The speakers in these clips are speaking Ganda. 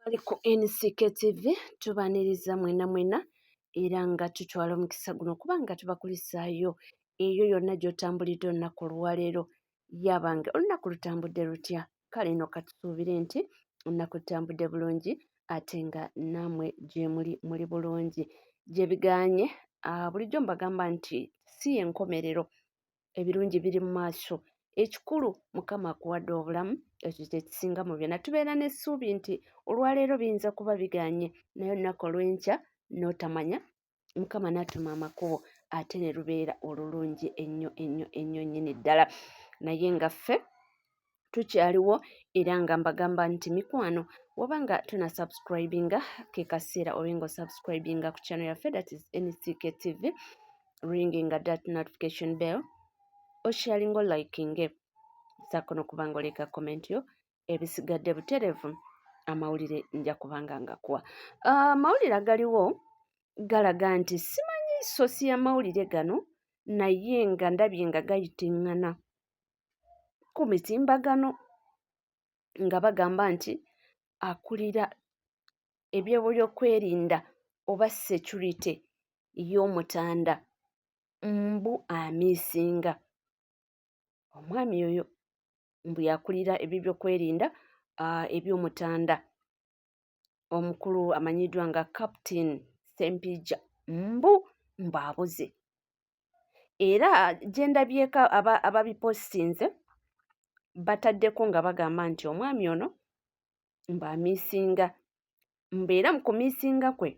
Abali ku NCK TV tubaaniriza mwena mwena era nga tutwala omukisa guno kubanga tubakulisaayo eyo yonna gy'otambulidde olunaku olwaleero. Yabange olunaku lutambudde lutya? Kale no katusuubire nti olunaku lutambudde bulungi ate nga nammwe gye muli muli bulungi. Gye bigaanye bulijjo mbagamba nti si y'enkomerero, ebirungi biri mu maaso. Ekikulu Mukama akuwadde obulamu, ekyo kye kisinga mu byonna. Tubeera n'essuubi nti olwaleero biyinza kuba bigaanye, naye olunaku olw'enkya n'otamanya Mukama n'atuma amakubo ate ne lubeera olulungi ennyo ennyo ennyo nnyini ddala. Naye nga ffe tukyaliwo era nga mbagamba nti mikwano woba nga tuna subscribinga ke kaseera obe nga osubscribinga ku channel yaffe, that is NCK TV, ringinga that notification bell, osharinga, olikinge, saako n'okuba nga oleka comment yo. Ebisigadde butereevu amawulire nja kubanga ngakuwa. Amawulire agaliwo galaga nti simanyi source y'amawulire gano, naye nga ndabye nga gayitiŋŋana ku mitimbagano nga bagamba nti akulira ebyebyokwerinda oba security y'Omutanda mbu amiisinga. Omwami oyo mbu yakulira ebyebyokwerinda eby'Omutanda, omukulu amanyiddwa nga Captain Ssempijja, mbu abuze. Era gye ndabyeko ababipositinze bataddeko nga bagamba nti omwami ono mbu amiisinga, mbu era mu kumiisinga kwe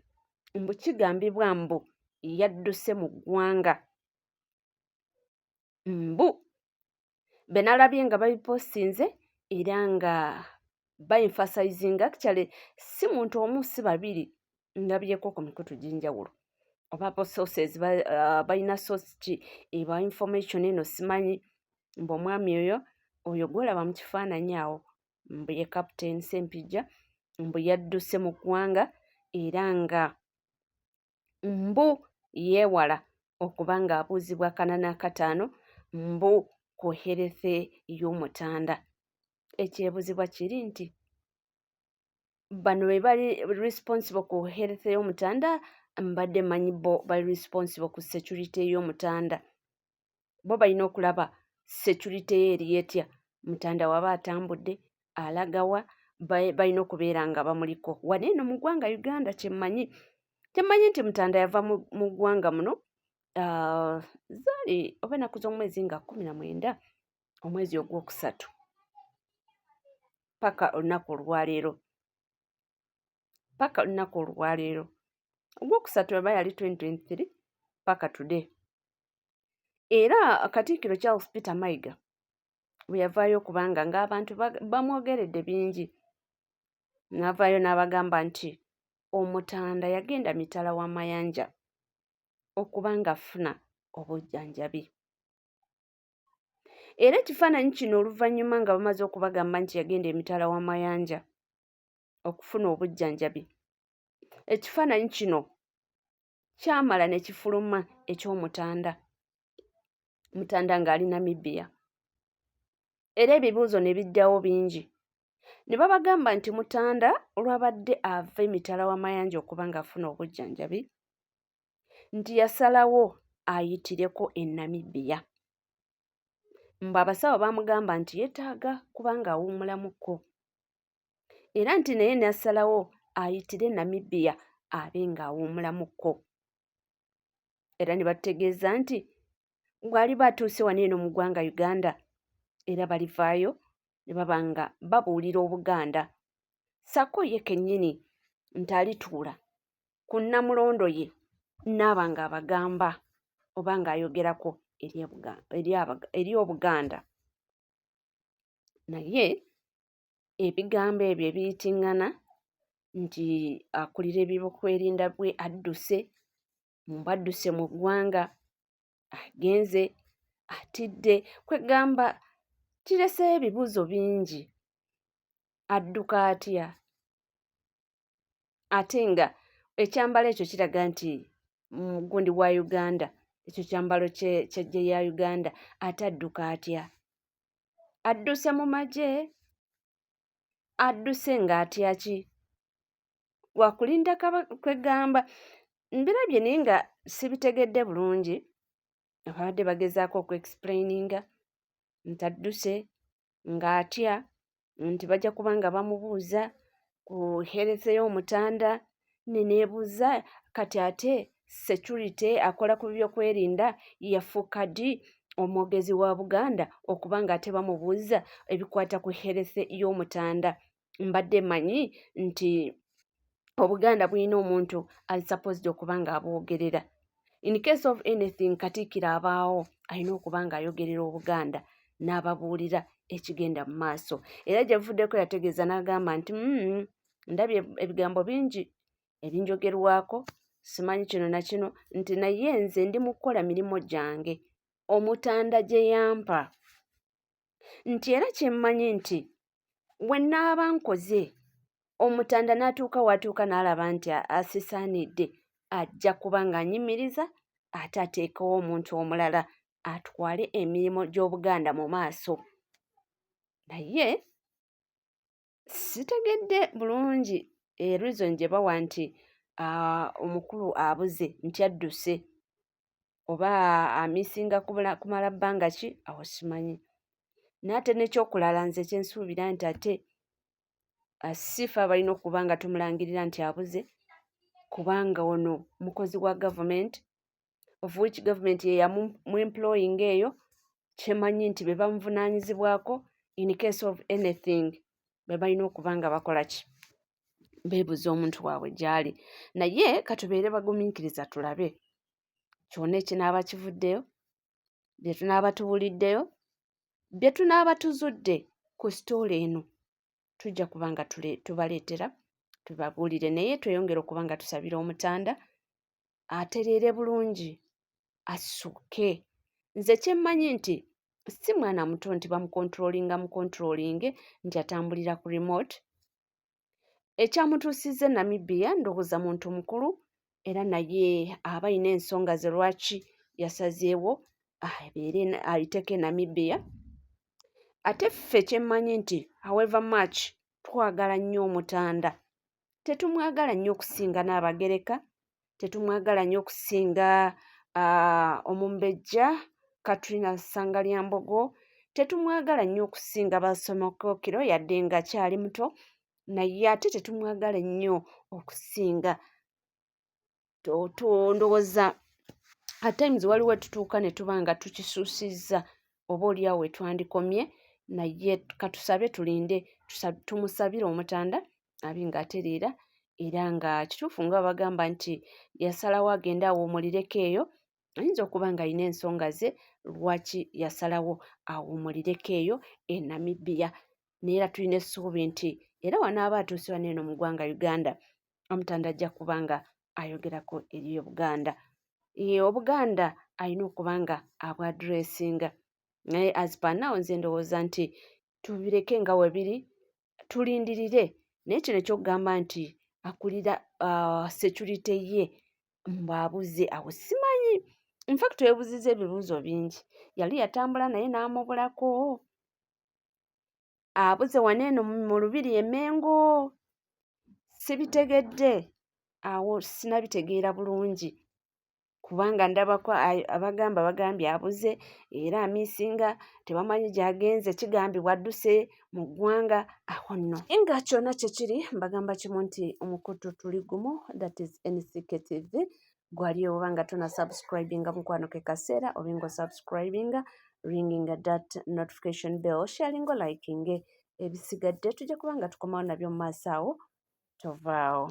mbu kigambibwa mbu yadduse mu ggwanga. Mbu be nalabye nga babipositinze era nga baemphasizinga, actually si muntu omu si babiri, ndabyeko ku mikutu gy'enjawulo oba bo sources balina source ki eba information eno simanyi, mbu omwami oyo gw'olaba mu kifaananyi awo mbu ye Captain Ssempijja, mbu yadduse mu ggwanga era nga mbu yeewala okuba ng'abuuzibwa kana n'akataano mbu ku health y'Omutanda. Ekyebuuzibwa kiri nti bano be bali responsible ku health y'Omutanda? Mbadde mmanyi bo bali responsible ku security y'Omutanda. Bo balina okulaba security ye eri etya, Mutanda w'aba atambudde alaga wa, balina okubeera nga bamuliko wano eno mu ggwanga Uganda. Kyemmanyi nti Mutanda yava mu ggwanga muno zaali oba ennaku z'omwezi nga 19 omwezi ogwokusatu paka olunaku olwaleero, paka olunaku olwaleero ogwokusatu aba yali 2023 paka today. Era Katikkiro Charles Peter Mayiga bwe yavaayo okubanga ng'abantu bamwogeredde bingi, n'avaayo n'abagamba nti Omutanda yagenda mitala w'amayanja okuba ng'afuna obujjanjabi. Era ekifaananyi kino oluvannyuma nga bamaze okubagamba nti yagenda emitala w'amayanja okufuna obujjanjabi, ekifaananyi kino kyamala ne kifuluma eky'Omutanda, Mutanda ng'ali Namibia. Era ebibuuzo ne bijjawo bingi ne babagamba nti Mutanda olwabadde ava emitala w'amayanja okuba ng'afuna obujjanjabi, nti yasalawo ayitireko e Namibia, mbu abasawo baamugamba nti yeetaaga kubanga awummulamuko, era nti naye n'asalawo ayitire Namibia abe ng'awummulamuko. Era ne batutegeeza nti bw'aliba atuuse wano eno mu ggwanga Uganda era balivaayo ne baba nga babuulira Obuganda, ssaako ye kennyini nti alituula ku Nnamulondo ye n'aba ng'abagamba oba ng'ayogerako eri Obuganda. Naye ebigambo ebyo ebiyitiŋŋana nti akulira ebyokwerinda bwe adduse, mbu adduse mu ggwanga, agenze atidde, kwegamba kireseeyo ebibuuzo bingi. Adduka atya ate nga ekyambalo ekyo kiraga nti mugundi wa Uganda, ekyo kyambalo ky'eggye lya Uganda, ate adduka atya? Adduse mu magye? Adduse ng'atya ki? Wakulinda kwegamba mbirabye naye nga sibitegedde bulungi. Ababadde bagezaako okuexplaininga nti adduse ng'atya nti bajja kuba nga bamubuuza ku health y'Omutanda. Ne neebuuza kati ate security akola ku byokwerinda yafuuka ddi omwogezi wa Buganda okuba nga ate bamubuuza ebikwata ku health y'Omutanda? Mbadde mmanyi nti Obuganda bulina omuntu ali supposed okuba nga abwogerera. In case of anything, Katikkiro abaawo, alina okuba ng'ayogerera Obuganda n'ababuulira ekigenda mu maaso. Era gye buvuddeko yategeeza n'agamba nti, ndabye ebigambo bingi ebinjogerwako, simanyi kino na kino," nti naye nze ndi mu kukola mirimu gyange Omutanda gye yampa, nti era kye mmanyi nti we nnaaba nkoze, Omutanda n'atuuka w'atuuka n'alaba nti asisaanidde, ajja kuba ng'anyimiriza ate ateekewo omuntu omulala atwale emirimu gy'Obuganda mu maaso. Naye sitegedde bulungi reason gye bawa nti omukulu abuze, nti adduse oba amissinga kumala bbanga ki, awo simanyi. Naye ate n'ekyokulala, nze kye nsuubira nti ate si ffe abalina okuba nga tumulangirira nti abuze, kubanga ono mukozi wa gavumenti, of which gavumenti ye yamu employinga eyo. Kyemanyi nti be bamuvunaanyizibwako. In case of anything, be balina okuba nga bakola ki? Beebuuza omuntu waabwe gy'ali. Naye katubeere bagumiikiriza, tulabe kyonna ekinaaba kivuddeyo, bye tunaaba tuwuliddeyo, bye tunaaba tuzudde ku story eno, tujja kuba nga tubaleetera tubabuulire. Naye tweyongere okuba nga tusabira Omutanda atereere bulungi, assuuke. Nze kyemmanyi nti si mwana muto nti bamucontrollinga mucontrollinge nti atambulira ku remote. Ekyamutuusizza e Namibia, ndowooza muntu mukulu, era naye aba ayina ensonga ze lwaki yasazeewo abeere ayiteko e Namibia. Ate ffe kyemmanyi nti however much twagala nnyo Omutanda, tetumwagala nnyo okusinga Nnaabagereka, tetumwagala nnyo okusinga Omumbejja Katrina Ssangalyambogo, tetumwagala nnyo okusinga Basomokookiro yadde ng'akyali muto, naye ate tetumwagala nnyo okusinga. Ndowooza at times waliwo tutuuka ne tuba nga tukisuusizza, oba oli awo we twandikomye. Naye katusabe, tulinde, tumusabire Omutanda abe ng'atereera. Era nga kituufu nga bagamba nti yasalawo agende awummulireko eyo, ayinza okuba ng'alina ensonga ze lwaki yasalawo awummulireko eyo e Namibia. Naye era tulina essuubi nti era wanaaba atuuse wano eno mu ggwanga Uganda, Omutanda ajja kuba nga ayogerako eri Obuganda. Obuganda alina okuba nga abwaddressinga. Naye as per now, nze ndowooza nti tubireke nga we biri, tulindirire. Naye kino ekyokugamba nti akulira security ye mbwabuze, awo simanyi. Infact twebuuzizza ebibuuzo bingi. Yali yatambula naye n'amubulako, abuze wano eno mu lubiri e Mmengo, sibitegedde awo, sinabitegeera bulungi, kubanga ndabako abagamba bagambye abuze era amissinga, tebamanyi gy'agenze, kigambibwa adduse mu ggwanga. Awo nno nga kyonna kye kiri, mbagamba kimu nti omukutu tuli gumu, that is NCK TV. Gwali oba nga tona subscribinga, mukwano, ke kaseera obe nga osubscribinga, ringinga that notification bell, sharinga, liking. Ebisigadde tujja kuba nga tukomawo nabyo mu maaso awo. Tovaawo.